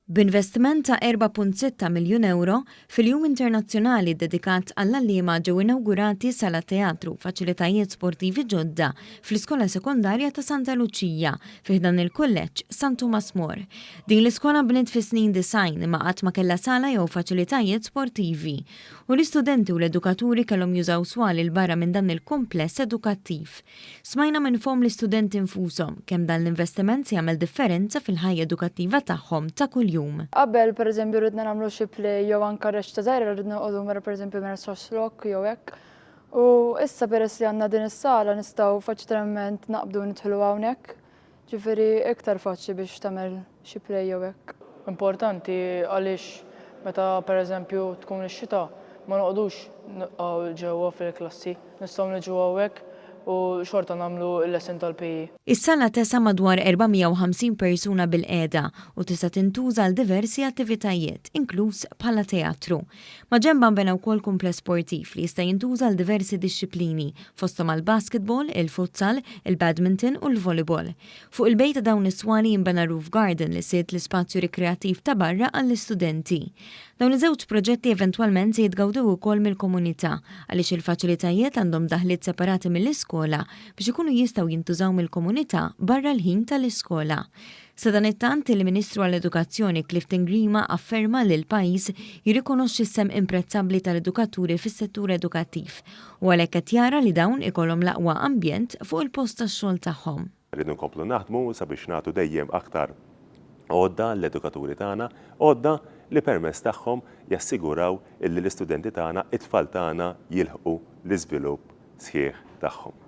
B'investiment ta' 4.6 miljun ewro, fil-Jum Internazzjonali ddedikat għall-għalliema ġew inawgurati sala teatru u faċilitajiet sportivi ġodda fl-Iskola Sekondarja ta' Santa Luċija fi ħdan il-Kulleġġ San Tumas More. Din l-iskola nbniet fis-snin 90 imma qatt ma kellha sala jew faċilitajiet sportivi u l-istudenti u l-edukaturi kellhom jużaw swali 'l barra minn dan il-kumpless edukattiv. Smajna minn fomm l-istudenti nfushom kemm dan l-investiment se jagħmel differenza fil-ħajja edukattiva tagħhom ta' kuljum. Qabel pereżempju ridna nagħmlu xi play jew anke reċta żgħira ridna noqogħdu mara pereżempju mara Marsaxlokk jew hekk. U issa peress li għandna din is-sala nistgħu faċilment naqbdu nidħlu hawnhekk. Ġifieri iktar faċli biex tagħmel xi play jew hekk. Importanti għaliex meta pereżempju tkun ix-xita ma noqogħdux nibqgħu ġewwa fil-klassi, nistgħu niġu hawnhekk u xorta nagħmlu l-lesson tal-PE. Is-sala tesa' madwar 450 persuna bilqiegħda u tista' tintuża għal diversi attivitajiet, inkluż bħala teatru. Maġenbha nbena wkoll kumpless sportiv li jista' jintuża għal diversi dixxiplini, fosthom għall-basketball, il-futsal, il-badminton u l-volleyball. Fuq il-bejt ta' dawn is-swali jinbena roof garden li sid l-ispazju rikreattiv ta' barra għall-istudenti. Dawn iż-żewġ proġetti eventwalment se jitgawdew ukoll mill-komunità għaliex il-faċilitajiet għandhom daħliet separati mill-iskola biex ikunu jistgħu jintużaw mill-komunità barra l-ħin tal-iskola. Sadanittant, il-Ministru għall-Edukazzjoni Clifton Grima afferma li l-pajjiż jirrikonoxxi s-sehem imprezzabbli tal-edukaturi fis-settur edukattiv u għalhekk qed jara li dawn ikollhom l-aqwa ambjent fuq il-post tax-xogħol tagħhom. Rridu nkomplu naħdmu sabiex nagħtu dejjem aktar għodda lill-edukaturi tagħna, għodda li permezz tagħhom jassiguraw illi l-istudenti tagħna, it-tfal tagħna jilħqu l-iżvilupp sħiħ tagħhom.